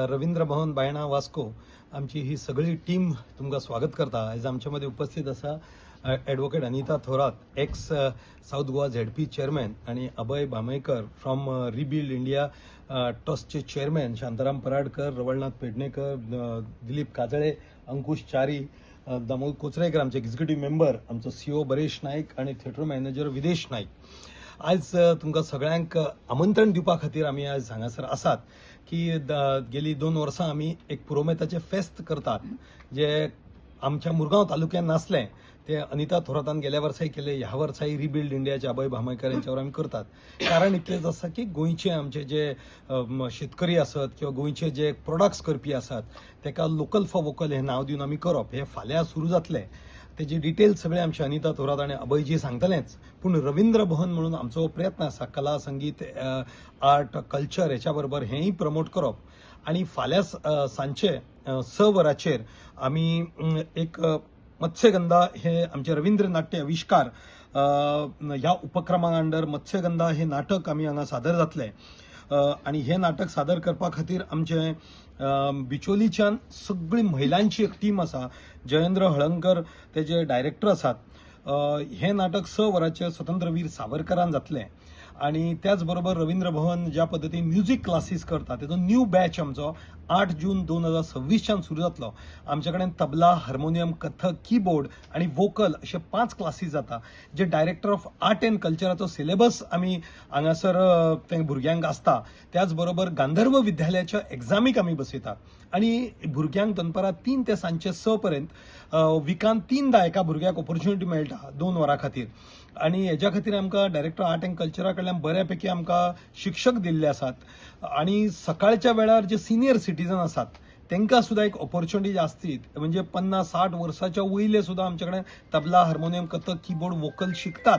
रवींद्र भवन बायणा वास्को आमची ही सगळी टीम तुमकां स्वागत करता. आयज आमच्या मदीं उपस्थित आसा advocate Anita Thorat, ex South Goa ZP chairman, आणि अभय भामयकर फ्रॉम रिबिल्ड इंडिया ट्रस्टचे चेअरमॅन, शांताराम पराडकर, रवळनाथ पेडणेकर, दिलीप काजळे, अंकुश चारी, दामोद कोचरेकर आमचे एक्झिक्युटिव्ह मेंबर, आमचो सीओ बरेश नाईक आणि थिएटर मॅनेजर विदेश नाईक. आयज तुमकां सगळ्यांक आमंत्रण दिवपा खातीर आमी आयज हांगासर आसात की गेली 2 वर्सां आमी एक पुरुमेताचें फेस्त करतात, जे आमच्या मुरगांव तालुक्यात नासलें. ते अनिता थोरातान गेल्या वर्साय केले, ह्या वर्साय रिबिल्ड इंडियाचे अभय भामयकर यांच्यावर आमी करतात. कारण इतलेंच आसा की गोंयचे आमचे जे शेतकरी आसत किंवा गोंयचे जे प्रोडक्ट्स करपी आसात, तेका लोकल फॉर वोकल हें नांव दिवन आमी करप. हें फाल्यां सुरू जातलें. तेजी डिटेल्स सगळे आमचे अनिता थोरात आनी अभयजी सांगतलेच. पूण रवींद्र भवन म्हणून आमचो हो प्रयत्न आसा, कला, संगीत, आर्ट, कल्चर हेच्या बरोबर हेंय प्रमोट करप. आनी फाल्यां सांजचे 6 वरांचेर आमी एक मत्स्यगंधा हे आमचे रवींद्र नाट्य आविश्कार ह्या उपक्रमा अंडर मत्स्यगंधा हे नाटक आमी हांगा सादर जातलें. आनी हें नाटक सादर करपा खातीर आमचे बिचोलीच्यान सगळी महिलांची एक टीम आसा. जयेंद्र हळंकर तेजे डायरेक्टर आसात. हें नाटक 6 वरांचेर स्वतंत्र वीर सावरकरान जातलें. आणि त्याच बरोबर रवींद्र भवन ज्या पद्दतीन म्युझिक क्लासीस करता, तेजो न्यू बॅच आमचो 8 जून 2026च्यान सुरू जातलो. आमचे कडेन तबला, हार्मोनियम, कथक, कीबोर्ड आणि वोकल अशे पांच क्लासीस जाता, जे डायरेक्टर ऑफ आर्ट अँड कल्चराचो सिलेबस आमी हांगासर ते भुरग्यांक आसता. त्याच बरोबर गांधर्व विद्यालयाच्या एग्जामीक आमी बसयता आणि भुरग्यांक दनपारां 3 ते सांजचे 6 पर्यंत विकान तीनदा एका भुरग्याक ऑपॉर्च्युनिटी मेळटा 2 वरां खातीर. आणि हेज्या खातीर आमकां डायरेक्टर आर्ट अँड कल्चरा कडल्यान बऱ्यापैकी आमकां शिक्षक दिल्ले आसात. आणि सकाळच्या वेळार जे सिनियर सिटीजन आसात, तांकां सुद्दां एक ऑपॉर्च्युनिटी आसती, म्हणजे 50-60 वर्साच्या वयले सुद्दां आमचे कडेन tabla, harmonium, Kathak, keyboard, vocal शिकतात.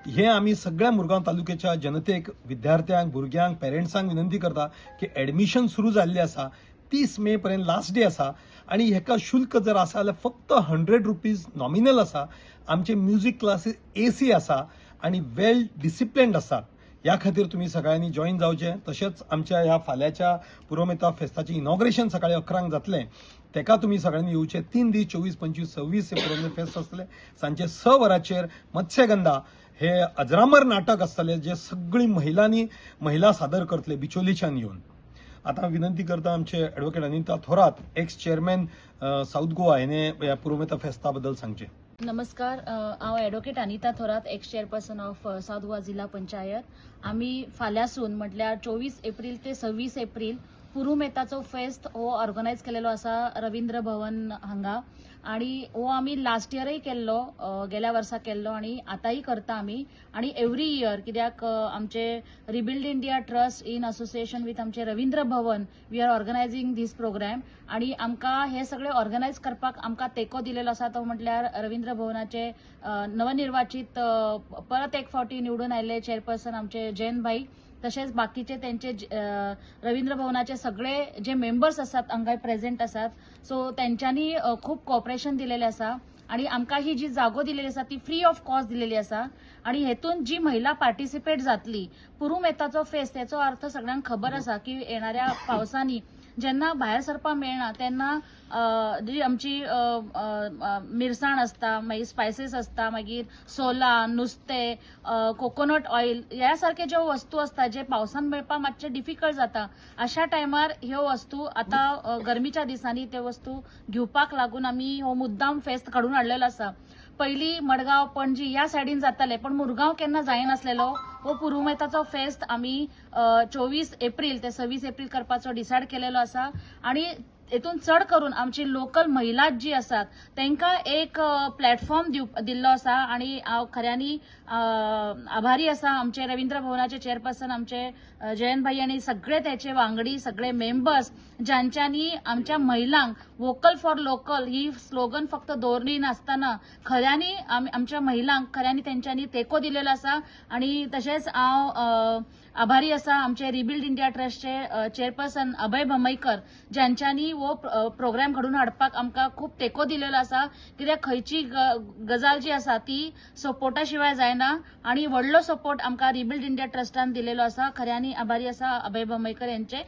हे आमी सगळ्या मुरगांव तालुक्याच्या जनतेक, विद्यार्थ्यांक, भुरग्यांक, पेरंट्सांक विनंती करता की एडमिशन सुरू जाल्लें आसा. 30 मे पर्यंत लास्ट डे आसा. आणि हेका शुल्क जर आसा जाल्यार फक्त 100 रुपीज नॉमिनल आसा. आमचे म्युझिक क्लासीस एसी आसा आणि वेल डिसिप्लिन्ड आसात. ह्या खातीर तुमी सगळ्यांनी जॉईन जावचें. तशेंच आमच्या ह्या फाल्यांच्या पुरुमेता फेस्ताचें इनॉग्रेशन सकाळी 11 वरांक जातलें, तेका तुमी सगळ्यांनी येवचें. 3 दीस, 24, 25, 26 हे पुरुमेत फेस्त आसतलें. सांजचे 6 वरांचेर मत्स्यगंधा हे अजरामर नाटक आसतलें, जे सगळी महिलांनी महिला सादर करतले बिचोलीच्यान येवन. आता विनंती करता आमचे advocate Anita Thorat, ex chairman south Goa, हेणे ह्या पुरुमेता फेस्ता बद्दल सांगचें. नमस्कार. हांव advocate Anita Thorat, ex chairperson of south Goa जिल्हा पंचायत. आमी फाल्यांसून म्हटल्यार 24 एप्रील ते 26 एप्रील पुरुमेताचो फेस्त हो ऑर्गनायज केलेलो आसा रवींद्र भवन हांगा. आणि हो आमी लास्ट इयरय केल्लो, गेल्या वर्सा केल्लो आणि आतांय करता आमी आणि एवरी इयर, कित्याक आमचे rebuild India trust in association with आमचे रवींद्र भवन we are organizing this program. आणि आमकां हे सगळे ऑर्गनायज करपाक आमकां तेंको दिलेलो आसा तो म्हटल्यार रवींद्र भवनाचे नवनिर्वाचित, परत एक फावटी निवडून आयिल्ले चेअरपर्सन आमचे जयंत भाई, तशेंच बाकीचे त्यांचे रवींद्र भवनाचे सगळे जे मेंबर्स आसात हांगा प्रेझेंट आसात. सो तेंच्यांनी खूब कॉपरेशन दिलेलें आसा आणि आमकां ही जी जागो दिलेली आसा ती फ्री ऑफ कॉस्ट दिलेली आसा. आणि हेतून जी महिला पार्टिसिपेट जातली, पुरुमेताचो फेस्त तेचो अर्थ सगळ्यांक खबर आसा की येणाऱ्या पावसांनी जेन्ना भायर सरपाक मेळना तेन्ना जी आमची अ, अ, अ, मिरसाण आसता, मागीर स्पायसीस आसता, मागीर सोला, नुस्तें, कोकोनट ऑयल ह्या सारखे ज्यो वस्तू आसता जे पावसान मेळपाक मातशें डिफिकल्ट जाता, अशा टायमार ह्यो वस्तू आतां गरमीच्या दिसांनी त्यो वस्तू घेवपाक लागून आमी हो मुद्दाम फेस्त घडोवन हाडलेलो आसा. पयलीं मडगांव, पणजी ह्या सायडीन जाताले, पण मुरगांव केन्ना जायनासलेलो. हो पुरुमेताचो फेस्त आमी 24 एप्रील ते 26 एप्रील करपाचो डिसायड केलेलो आसा. आणि हेतून चड करून आमची लोकल महिला जी आसात तांकां एक प्लॅटफॉर्म दिल्लो आसा. आणि हांव खऱ्यांनी आभारी आसा आमचे रवींद्र भवनाचे चेअरपर्सन आमचे जयंत भाई आणि सगळे त्याचे वांगडी, सगळे मेंबर्स, ज्यांच्यानी आमच्या महिलांक vocal for local he slogan फक्त दवरली नासतना खऱ्यांनी आमच्या महिलांक खऱ्यांनी तेंच्यांनी तेंको दिलेलो आसा. आणि तशेंच हांव आभारी आसा आमचे रिबिल्ड इंडिया ट्रस्टचे चेअरपर्सन अभय भमईकर, ज्यांच्यांनी हो प्रोग्राम घडोवन हाडपाक आमकां खूब तेंको दिलेलो आसा, कित्याक खंयची गजाल जी आसा ती सपोर्टा शिवाय जायना आणि व्हडलो सपोर्ट आमकां रिबिल्ड इंडिया ट्रस्टान दिलेलो आसा. खऱ्यांनी आभारी आसा अभय भमईकर यांचे.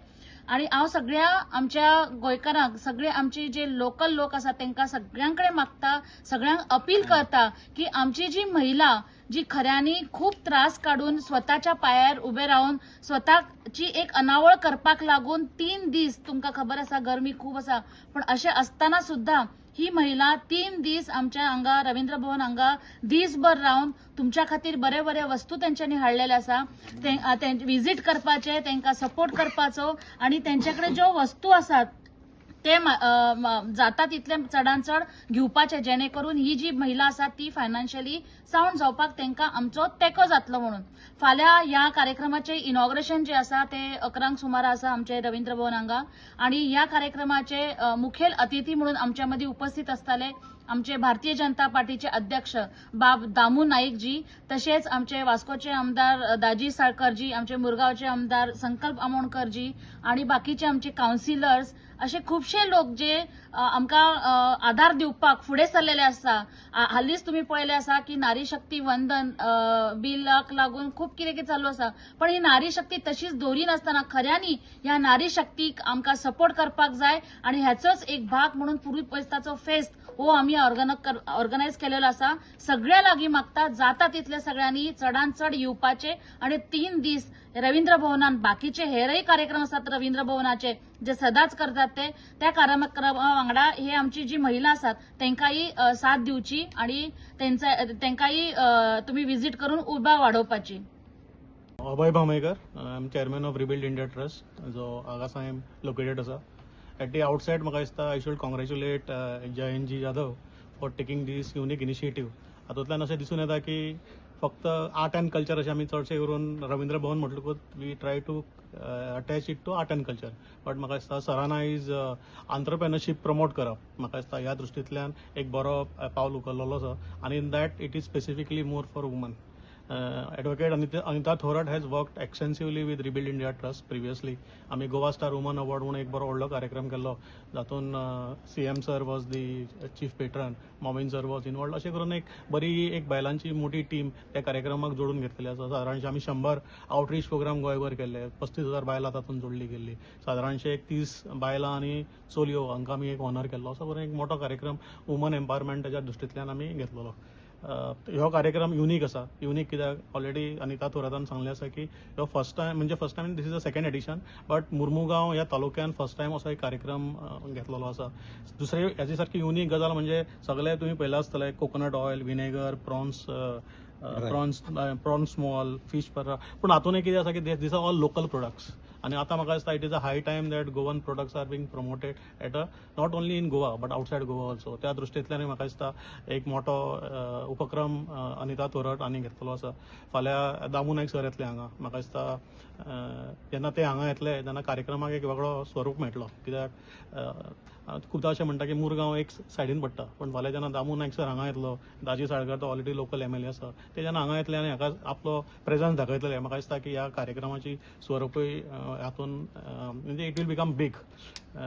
आनी हांव सगळ्या आमच्या गोंयकारांक, सगळे आमचे जे लोकल लोक आसा तांकां सगळ्यां कडेन मागता, सगळ्यांक अपील करता की आमची जी महिला जी खऱ्यांनी खूब त्रास काडून स्वताच्या पांयार उबे रावन स्वताची एक अनावळ करपाक लागून 3 दीस, तुमकां खबर आसा गरमी खूब आसा, पण अशें आसतना सुद्दां ही महिला 3 दीस आमच्या हांगा रवींद्र भवन हांगा दीसभर रावन तुमच्या खातीर बरे बरे वस्तू तेंच्यांनी हाडलेले आसा, विजीट करपाचे, तांकां सपोर्ट करपाचो आनी तेंचे कडेन ज्यो वस्तू आसात ते जाता तितले चडान चड घेवपाचे, जेणे करून ही जी महिला आसा ती फायनान्शियली सावंड जावपाक तांकां आमचो तेंको जातलो म्हणून. फाल्यां ह्या कार्यक्रमाचे इनॉग्रेशन जे आसा ते 11 सुमार आसा आमचे रवींद्र भवन हांगा आनी ह्या कार्यक्रमाचे मुखेल अतिथी म्हणून आमच्या मदीं उपस्थित आसतले आमचे भारतीय जनता पार्टीचे अध्यक्ष बाब दामू नाईक जी, तशेंच आमचे वास्कोचे आमदार दाजी साळकर जी, आमचे मुरगांवचे आमदार संकल्प आमोणकर जी आनी बाकीचे आमचे कावन्सिलर्स, अशे खुबशे लोक जे आमकां आधार दिवपाक फुडें सरलेले आसा. हालींच तुमी पळयलें आसा की नारी शक्ती वंदन बिलाक लागून खूब कितें कितें चालू आसा, पण ही नारी शक्ती तशीच दवरिनासतना खऱ्यांनी ह्या नारी शक्तीक आमकां सपोर्ट करपाक जाय आनी ह्याचोच एक भाग म्हणून पुरुमेंताचो फेस्त हो आमी ऑर्गनायज केलेलो आसा. सगळ्या लागीं मागता जाता तितले सगळ्यांनी चडान चड येवपाचे आनी 3 दीस रवींद्र भवनान बाकीचे हेरय कार्यक्रम आसात रवींद्र भवनाचे जे सदांच करतात ते त्या कार्यक्रमा वांगडा हे आमची जी महिला आसात तांकांय साथ दिवची आनी तांकांय तुमी विजीट करून उर्बा वाडोवपाची. Abhay Bhamekar, I am chairman of Rebuild India Trust जो आगासाहेब लोकेटेड आसा. एट the outside म्हाका दिसता I should congratulate Jayant ji Jadhav for taking this unique initiative. हातूंतल्यान अशें दिसून येता की फक्त आर्ट अँड कल्चर अशें आमी चडशें करून रवींद्र भवन म्हटलकूच we try to attach it to art and culture, but म्हाका दिसता सरान आयज आंत्रप्रेनरशीप प्रमोट करप म्हाका दिसता ह्या दृश्टींतल्यान एक बरो पावल उखल्लेलो आसा आनी in that it is specifically more for woman. Advocate Anita Thorat has worked extensively with Rebuild India Trust previously. आमी गोवा स्टार वुमन अवॉर्ड म्हणून एक बरो व्हडलो कार्यक्रम केल्लो जातून CM sir was the chief patron, Momin sir was involved. अशें करून एक बरी एक बायलांची मोठी टीम त्या कार्यक्रमाक जोडून घेतलेली आसा. सादारणशे आमी 100 आउटरीच प्रोग्राम गोंयभर केल्ले, 35,000 बायलां तातूंत जोडली गेल्ली, सादारणशे एक 30 बायलां आनी चलयो हांकां आमी एक ऑनर केल्लो. असो करून एक मोठो कार्यक्रम वुमन एम्पावरमेंटाच्या दृश्टींतल्यान आमी घेतलेलो. ह्यो कार्यक्रम युनीक आसा. युनीक कित्याक ऑलरेडी अनिता थोरातान सांगलें आसा की ह्यो फर्स्ट टायम, म्हणजे first time this is a second edition, but Mormugao ह्या तालुक्यान फर्स्ट टायम असो एक कार्यक्रम घेतलेलो आसा. दुसरे ह्याचे सारकी युनीक गजाल म्हणजे सगळे तुमी पळयलां आसतलें coconut oil, vinegar, prawns prawns small fish पर्रा, पूण हातून एक कितें आसा की these are all local products. आनी आतां म्हाका दिसता it is a high time that Goan products are being promoted at a not only in Goa but outside Goa also. त्या दृश्टींतल्यान म्हाका दिसता एक मोठो उपक्रम अनिता थोरात आनी घेतलेलो आसा. फाल्यां दामू नायक सर येतले हांगा, म्हाका दिसता जेन्ना ते हांगा येतले तेन्ना कार्यक्रमाक एक वेगळो स्वरूप मेळटलो. कित्याक खुबदां अशें म्हणटा की मुरगांव एक सायडीन पडटा, पूण फाल्यां जेन्ना दामू नायक सर हांगा येतलो, दाजी साळकर तो ऑलरेडी लोकल MLA आसा, ते जेन्ना हांगा येतले आनी हाका आपलो प्रेजन्स दाखयतले, म्हाका दिसता की ह्या कार्यक्रमाची स्वरुपूय हातून म्हणजे it will become big.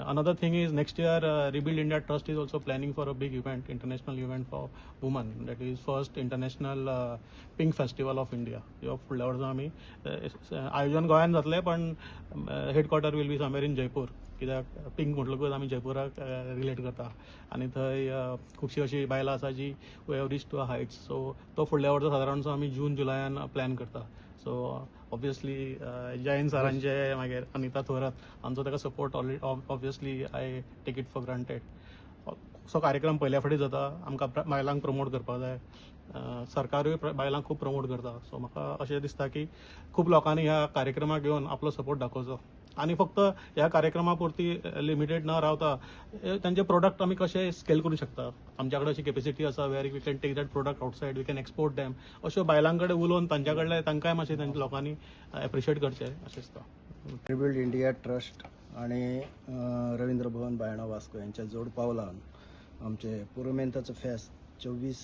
Another thing is next year Rebuild India Trust is also planning for a big event, international event for woman, that is first international pink festival of India. ह्यो फुडल्या वर्सा आमी आयोजन गोंयांत जातलें, पण headquarter will be somewhere in Jaipur. कित्याक pink म्हटलकूच आमी जयपुराक रिलेट करता आनी थंय खुबशीं अशीं बायलां आसा जी who have reach to a heights. So तो फुडल्या वर्सा सादारणसो आमी जून जुलयान प्लॅन करता. सो ऑब्वियसली जयंत सरांचे मागीर अनिता थोरात हांचो ताका support already obviously I take it for granted. असो कार्यक्रम पयल्या फावटी जाता, आमकां बायलांक प्रमोट करपाक जाय, सरकारूय बायलांक खूब प्रमोट करता. सो म्हाका अशें दिसता की खूब लोकांनी ह्या कार्यक्रमाक घेवन आपलो सपोर्ट दाखोवचो आनी फक्त ह्या कार्यक्रमा पुरती लिमिटेड न रावता तांचे प्रोडक्ट आमी कशे स्केल करूं शकता. आमच्या कडेन अशी कॅपेसिटी आसा where we can take that product outside, we can export them. अश्यो बायलां कडेन उलोवन तांच्या कडले तांकांय मातशें तांच्या लोकांनी एप्रिशिएट करचें अशें दिसता. रिबिल्ड इंडिया ट्रस्ट आणि रवींद्र भवन बायणा वास्को यांच्या जोड पावलान आमचे पुरुमेंताचो फेस्त 24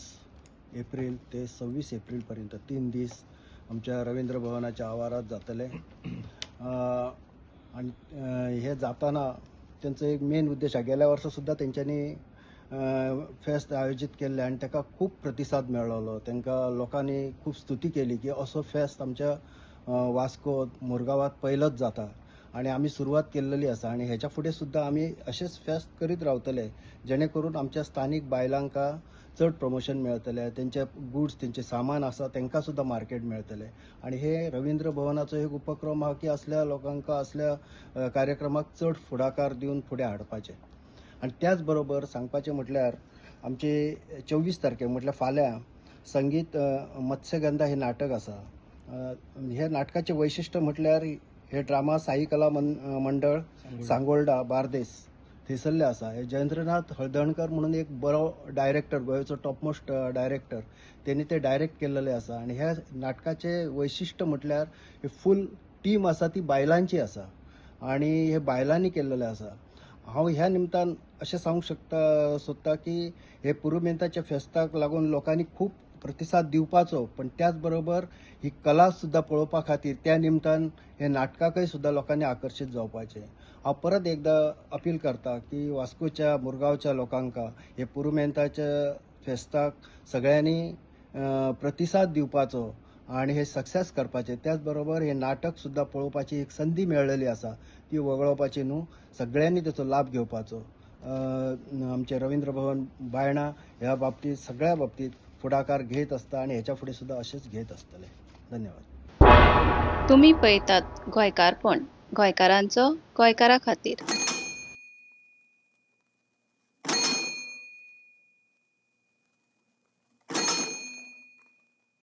एप्रिल ते 26 एप्रिलपर्यंत 3 दीस आमच्या रवींद्र भवनाच्या आवारात जातले. आणि हे जाताना त्यांचो एक मेन उद्देश आहे, गेल्या वर्सा सुद्दां तेंच्यांनी फेस्त आयोजीत केल्लें आनी ताका खूब प्रतिसाद मेळ्ळो. तांकां लोकांनी खूब स्तुती केली की असो फेस्त आमच्या वास्को मुरगांवात पयलोच जाता. आनी आमी सुरवात केल्लेली आसा आनी हेच्या फुडें सुद्दां आमी अशेंच फेस्त करीत रावतले, जेणे करून आमच्या स्थानीक बायलांका चड प्रमोशन मेळटलें, तेंचे गुड्स, तेंचें सामान आसा तांकां सुद्दां मार्केट मेळटलें. आनी हे रवींद्र भवनाचो एक उपक्रम आहा की असल्या लोकांक, असल्या कार्यक्रमाक चड फुडाकार दिवन फुडें हाडपाचें. आनी त्याच बरोबर सांगपाचें म्हटल्यार आमचे 24 तारखेक, म्हटल्यार फाल्यां, संगीत मत्स्यगंधा हे नाटक आसा. हे नाटकाचें वैशिश्ट म्हटल्यार हे ड्रामा साई कला मंडळ, सांगोल्डा, बार्देस थंयसरले आसा. हे जयेंद्रनाथ हळदणकर म्हणून एक बरो डायरेक्टर, गोंयचो टॉपमोस्ट डायरेक्टर, तेणी ते डायरेक्ट केल्लेले आसा. आनी ह्या नाटकाचें वैशिश्ट म्हटल्यार ही फूल टीम आसा ती बायलांची आसा आनी हे बायलांनी केल्लेलें आसा. हांव ह्या निमतान अशें सांगूंक शकता सोदता की हे पुरुमेंताच्या फेस्ताक लागून लोकांनी खूब प्रतिसाद दिवपाचो, पण त्याच बरोबर ही कला सुद्दां पळोवपा खातीर त्या निमतान हे नाटकाकय सुद्दां लोकांनी आकर्शीत जावपाचें. हांव परत एकदां अपील करता की वास्कोच्या, मुरगांवच्या लोकांक हे पुरुमेंताच्या फेस्ताक सगळ्यांनी प्रतिसाद दिवपाचो आनी हे सक्सेस करपाचें. त्याच बरोबर हे नाटक सुद्दां पळोवपाची एक संदी मेळ्ळेली आसा, ती वगळोवपाची न्हू, सगळ्यांनी तेचो लाभ घेवपाचो. आमचे रवींद्र भवन बायणा ह्या बाबतीत, सगळ्या बाबतीत फुडाकार घेत आसता आनी हेच्या फुडें सुद्दां अशेंच घेत आसतले. धन्यवाद. तुम्ही पळयतात गोंयकारपण, गोंयकारांचो गोंयकारा खातीर.